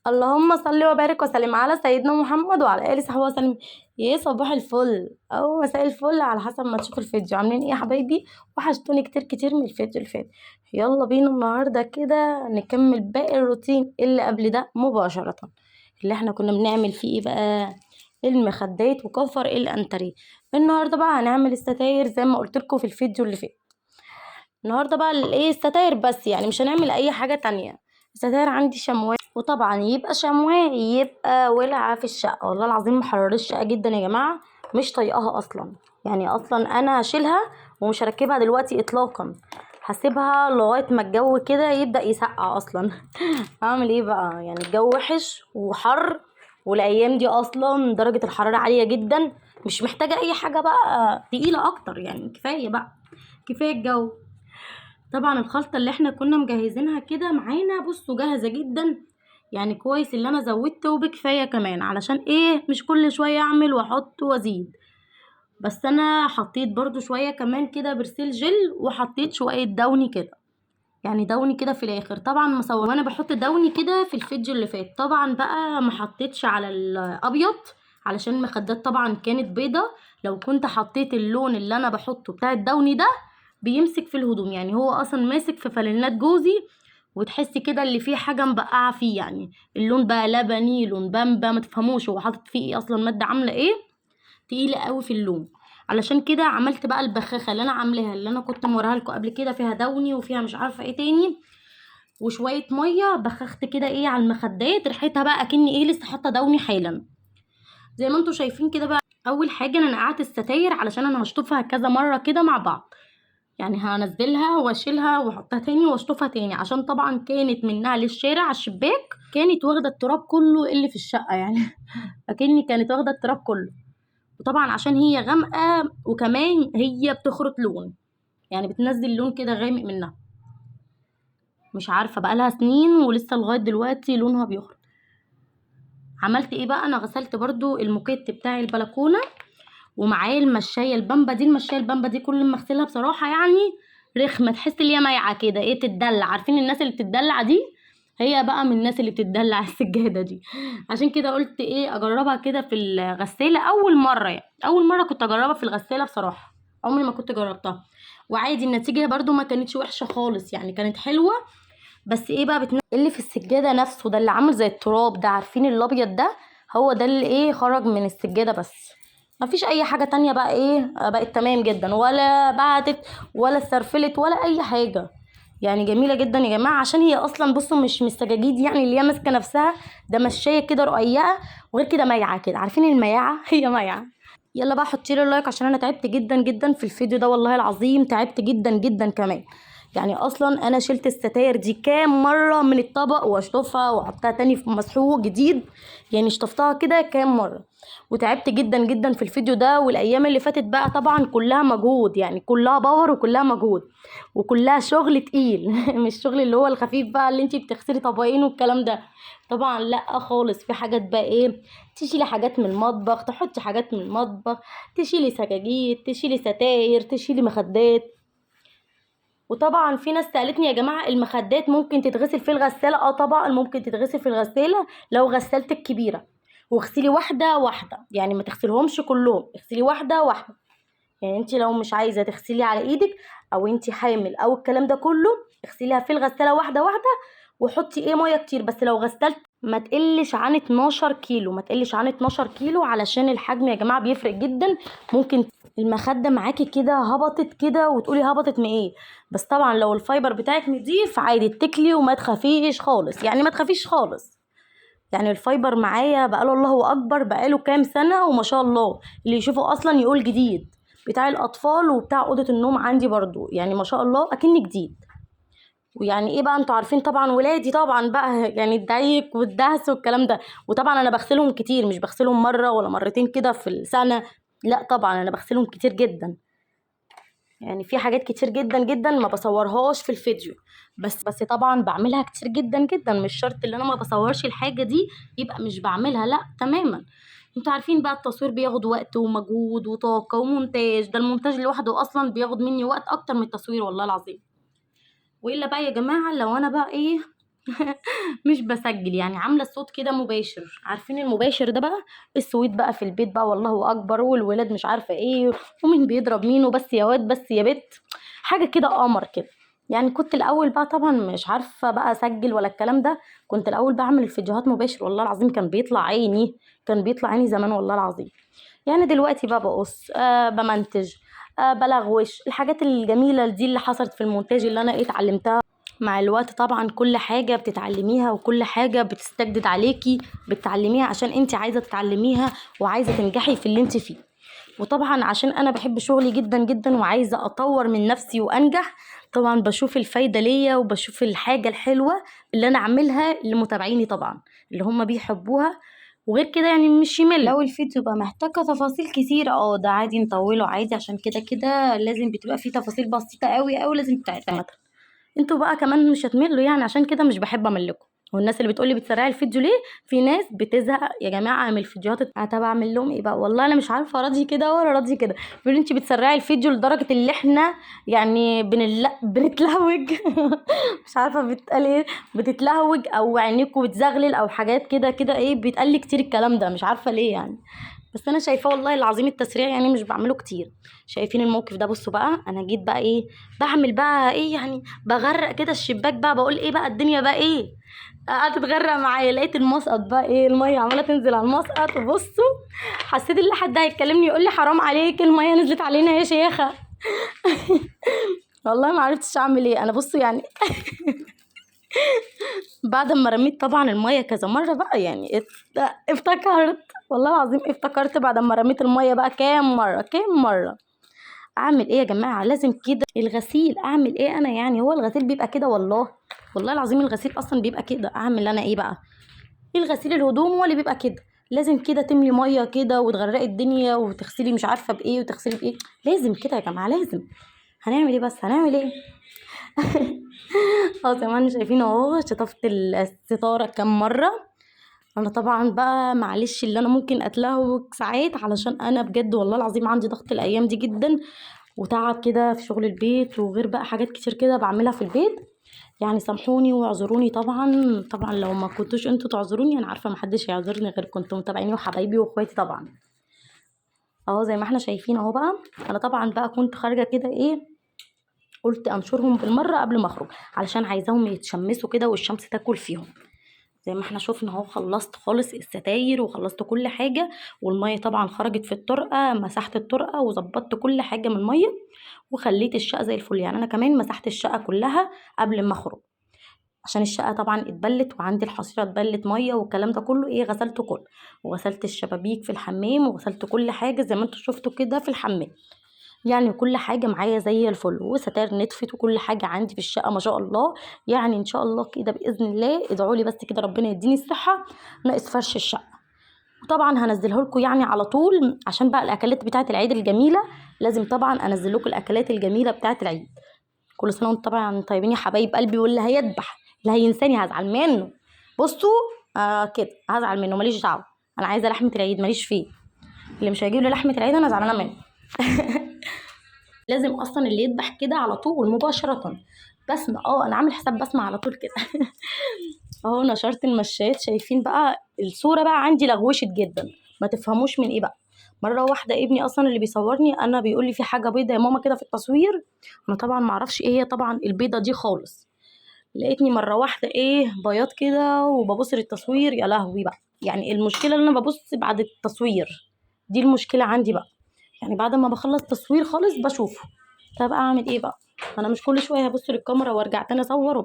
اللهم صل وبارك وسلم على سيدنا محمد وعلى اله وصحبه وسلم. يا صباح الفل او مساء الفل على حسب ما تشوفوا الفيديو. عاملين ايه يا حبايبي؟ وحشتوني كتير كتير من الفيديو اللي فات. يلا بينا النهارده كده نكمل باقي الروتين اللي قبل ده مباشرة، اللي احنا كنا بنعمل فيه ايه بقى؟ المخدات وكفر الانتريه. النهارده بقى هنعمل الستاير زي ما قلت لكم في الفيديو اللي فات. النهارده بقى الايه؟ الستاير بس، يعني مش هنعمل اي حاجة تانية. الستاير عندي شمواه، وطبعا يبقى شمواه يبقى ولعه في الشقة. والله العظيم محرره الشقة جدا يا جماعة، مش طايقاها اصلا. يعني اصلا انا هشيلها ومش هركبها دلوقتي اطلاقا، هسيبها لغاية ما الجو كده يبدا يسقع اصلا. هعمل ايه بقى؟ يعني الجو وحش وحر، والايام دي اصلا درجه الحرارة عالية جدا، مش محتاجه اي حاجة بقى تقيلة اكتر، يعني كفاية بقى، كفاية الجو. طبعا الخلطة اللي احنا كنا مجهزينها كده معانا بصوا جاهزة جدا، يعني كويس اللي انا زودته وبكفايه كمان، علشان ايه؟ مش كل شوية اعمل واحط وازيد. بس انا حطيت برضو شوية كمان كده برسيل جل، وحطيت شوية داوني كده، يعني داوني كده في الاخر. طبعا مصور وانا بحط داوني كده في الفيديو اللي فات. طبعا بقى ما حطيتش على الابيض علشان المخدات طبعا كانت بيضة، لو كنت حطيت اللون اللي انا بحطه بتاع الداوني ده بيمسك في الهدوم، يعني هو اصلا ماسك في فانلات جوزي، وتحسي كده اللي فيه حاجة مبقعه فيه، يعني اللون بقى لبني، لون بامبا، ما تفهموش هو حاطط فيه ايه اصلا، مادة عامله ايه، تقيلة قوي في اللون. علشان كده عملت بقى البخاخه اللي انا عاملاها، اللي انا كنت موريها لكم قبل كده، فيها داوني وفيها مش عارفه ايه تاني وشوية مية، بخخت كده ايه على المخدات، ريحتها بقى اكني ايه لسه حاطه داوني حالا. زي ما انتم شايفين كده بقى. اول حاجة انا نقعت الستاير علشان انا هشطفها كذا مرة كده مع بعض، يعني هنزلها واشيلها واحطها تاني واشطفها تاني، عشان طبعا كانت منها للشارع على الشباك، كانت واخده التراب كله اللي في الشقة يعني اكني كانت واخده التراب كله. وطبعا عشان هي غامقه، وكمان هي بتخرط لون، يعني بتنزل لون كده غامق منها، مش عارفه بقالها سنين ولسه لغاية دلوقتي لونها بيخرط. عملت ايه بقى؟ انا غسلت برضو الموكيت بتاع البلكونه، ومعايا المشايه البامبا دي. المشايه البامبا دي كل ما اغسلها بصراحة يعني رخمة، تحس ان هي مايعه كده، ايه تتدلع، عارفين الناس اللي بتتدلع دي؟ هي بقى من الناس اللي بتتدلع السجادة دي. عشان كده قلت ايه اجربها كده في الغسالة اول مرة، يعني اول مرة كنت اجربها في الغسالة بصراحة، عمري ما كنت جربتها، وعادي النتيجة برضو ما كانتش وحشة خالص، يعني كانت حلوة. بس ايه بقى اللي في السجادة نفسه ده اللي عامل زي التراب ده، عارفين الابيض ده؟ هو ده اللي ايه خرج من السجادة، بس ما فيش اي حاجة تانية بقى ايه بقت تمام جدا، ولا بعتت ولا استرفلت ولا اي حاجة، يعني جميلة جدا يا جماعة. عشان هي اصلا بصوا مش من السجاجيد يعني اللي هي ماسكه نفسها، ده مشايه كده رقيقه، وغير كده مايعه كده، عارفين المياعه؟ هي مايعه. يلا بقى حطي لي اللايك عشان انا تعبت جدا جدا في الفيديو ده، والله العظيم تعبت جدا جدا كمان. يعني اصلا انا شلت الستاير دي كام مرة من الطبق واشطفها واحطها تاني في مسحوق جديد، يعني شطفتها كده كام مرة، وتعبت جدا جدا في الفيديو ده. والايام اللي فاتت بقى طبعا كلها مجهود، يعني كلها باور وكلها مجهود وكلها شغل تقيل مش الشغل اللي هو الخفيف بقى اللي انتي بتغسلي طبقين والكلام ده، طبعا لا خالص. في حاجات بقى ايه، تشيلي حاجات من المطبخ، تحطي حاجات من المطبخ، تشيلي سجاجيد، تشيلي ستاير، تشيلي مخدات. وطبعا في ناس سالتني يا جماعة المخدات ممكن تتغسل في الغسالة؟ طبعا ممكن تتغسل في الغسالة لو غسالتك كبيرة، واغسلي واحدة واحدة، يعني ما تغسلهمش كلهم، اغسلي واحدة واحدة. يعني انت لو مش عايزه تغسلي على ايدك او انت حامل او الكلام ده كله، اغسليها في الغسالة واحدة واحدة، وحطي ايه مية كتير. بس لو غسلت ما تقلش عن 12 كيلو، ما تقلش عن 12 كيلو، علشان الحجم يا جماعة بيفرق جدا. ممكن المخدة معاكي كده هبطت كده وتقولي هبطت من ايه، بس طبعا لو الفايبر بتاعك نضيف عادي اتكلي وما تخافيش خالص، يعني ما تخافيش خالص. يعني الفايبر معايا بقاله الله اكبر، بقاله كام سنة وما شاء الله، اللي يشوفه اصلا يقول جديد. بتاع الاطفال وبتاع اوضة النوم عندي برضو، يعني ما شاء الله اكن جديد. ويعني ايه بقى، انتوا عارفين طبعا ولادي طبعا بقى يعني الضيق والدهس والكلام ده. وطبعا انا بغسلهم كتير، مش بغسلهم مرة ولا مرتين كده في السنة، لا طبعا انا بغسلهم كتير جدا. يعني في حاجات كتير جدا جدا ما بصورهاش في الفيديو، بس طبعا بعملها كتير جدا جدا. مش شرط ان انا ما بصورش الحاجة دي يبقى مش بعملها، لا تماما. انتوا عارفين بقى التصوير بياخد وقت ومجهود وطاقة ومونتاج، ده المونتاج لوحده اصلا بياخد مني وقت اكتر من التصوير والله العظيم. والا بقى يا جماعة لو انا بقى ايه مش بسجل، يعني عامله الصوت كده مباشر. عارفين المباشر ده بقى؟ السويت بقى في البيت بقى والله اكبر، والولاد مش عارفه ايه، ومين بيضرب مين، وبس يا واد بس يا بت، حاجة كده قمر كده. يعني كنت الاول بقى طبعا مش عارفه بقى اسجل ولا الكلام ده، كنت الاول بعمل الفيديوهات مباشر والله العظيم كان بيطلع عيني، كان بيطلع عيني زمان والله العظيم. يعني دلوقتي بقى بقص، بمنتج، بلغوش، الحاجات الجميلة دي اللي حصلت في المونتاج اللي انا اتعلمتها مع الوقت. طبعا كل حاجة بتتعلميها وكل حاجة بتستجدد عليكي بتتعلميها عشان انت عايزه تتعلميها وعايزه تنجحي في اللي انت فيه. وطبعا عشان انا بحب شغلي جدا جدا وعايزه اطور من نفسي وانجح، طبعا بشوف الفايدة ليا وبشوف الحاجة الحلوة اللي انا اعملها لمتابعيني طبعا اللي هم بيحبوها، وغير كده يعني مش يمل. لو الفيديو بقى محتاجه تفاصيل كتير ده عادي نطوله عادي، عشان كده كده لازم بتبقى فيه تفاصيل بسيطة قوي قوي لازم تتعمل. انتوا بقى كمان مش هتملوا يعني، عشان كده مش بحب املكم. والناس اللي بتقولي بتسرعي الفيديو ليه، في ناس بتزهق يا جماعة من الفيديوهات. طب اعمل لهم ايه بقى؟ والله انا مش عارفه راضي كده ولا راضي كده. بيقولوا انت بتسرعي الفيديو لدرجة اللي احنا يعني بنتلهوج مش عارفه بتقال ايه، بتتلهوج او عينيكوا بتزغلل او حاجات كده كده ايه، بيتقال لي كتير الكلام ده مش عارفه ليه يعني. بس انا شايفاه والله العظيم التسريع يعني مش بعمله كتير. شايفين الموقف ده؟ بصوا بقى انا جيت بقى ايه، بعمل بقى ايه يعني، بغرق كده الشباك بقى، بقول ايه بقى الدنيا بقى ايه قعدت تغرق معايا. لقيت المسقط بقى ايه، المية عماله تنزل على المسقط. وبصوا حسيت ان حد هيكلمني يقول لي حرام عليك المية نزلت علينا يا شيخه والله ما عرفتش اعمل ايه انا. بصوا يعني بعد ما رميت طبعا المية كذا مرة بقى يعني افتكرت والله العظيم، افتكرت بعد ما رميت المية بقى كام مرة كام مرة. اعمل ايه يا جماعة؟ لازم كده الغسيل، اعمل ايه انا يعني؟ هو الغسيل بيبقى كده والله، والله العظيم الغسيل اصلا بيبقى كده. اعمل انا ايه بقى؟ الغسيل الهدوم هو اللي بيبقى كده، لازم كده تملي مية كده وتغرقي الدنيا وتغسلي مش عارفه بايه وتغسلي بايه، لازم كده يا جماعة لازم. هنعمل ايه بس، هنعمل ايه؟ زي ما احنا شايفين اهو شطفت الستارة كام مرة. انا طبعا بقى معلش اللي انا ممكن اتلهوج ساعات، علشان انا بجد والله العظيم عندي ضغط الايام دي جدا وتعب كده في شغل البيت، وغير بقى حاجات كتير كده بعملها في البيت يعني. سامحوني واعذروني طبعا، طبعا لو ما كنتوش انتوا تعذروني انا عارفه ما حدش هيعذرني غير كنتوا متابعيني وحبايبي واخواتي طبعا. اهو زي ما احنا شايفين اهو بقى، انا طبعا بقى كنت خارجه كده ايه، قلت انشرهم بالمرة قبل ما اخرج علشان عايزاهم يتشمسوا كده والشمس تاكل فيهم. زي ما احنا شفنا اهو خلصت خالص الستاير وخلصت كل حاجة، والمية طبعا خرجت في الطرقه، مسحت الطرقه وظبطت كل حاجة من المية وخليت الشقة زي الفل. يعني انا كمان مسحت الشقة كلها قبل ما اخرج عشان الشقة طبعا اتبلت وعندي الحصيرة اتبلت مية والكلام ده كله ايه، غسلته كله، وغسلت الشبابيك في الحمام وغسلت كل حاجة زي ما انتوا شفتوا كده في الحمام. يعني كل حاجة معايا زي الفل، وستاير نطفت وكل حاجة عندي في الشقة ما شاء الله. يعني ان شاء الله كده باذن الله ادعوا لي بس كده ربنا يديني الصحة، ناقص فرش الشقة. وطبعا هنزله لكم يعني على طول عشان بقى الاكلات بتاعه العيد الجميلة، لازم طبعا انزل لكم الاكلات الجميلة بتاعه العيد. كل سنة وانتم طبعا طيبين يا حبايب قلبي. واللي هيذبح اللي هينساني هزعل منه، بصوا كده هزعل منه، ماليش دعوه، انا عايزه لحمه العيد ماليش فيه. اللي مش هيجيب لي لحمه العيد انا زعلانة منه لازم اصلا اللي يذبح كده على طول مباشرة بسمه، انا عامل حساب بسمه على طول كده اهو نشرت المشات. شايفين بقى الصورة بقى عندي لغوشت جدا، ما تفهموش من ايه بقى. مرة واحدة ابني اصلا اللي بيصورني انا بيقول لي في حاجة بيضة يا ماما كده في التصوير، انا طبعا ما اعرفش ايه هي طبعا البيضة دي خالص. لقيتني مرة واحدة ايه بياض كده وببص للتصوير، يا لهوي بقى. يعني المشكلة ان انا ببص بعد التصوير دي المشكلة عندي بقى، يعني بعد ما بخلص تصوير خالص بشوفه. طب اعمل ايه بقى؟ انا مش كل شوية هبص للكاميرا وارجع تاني اصور.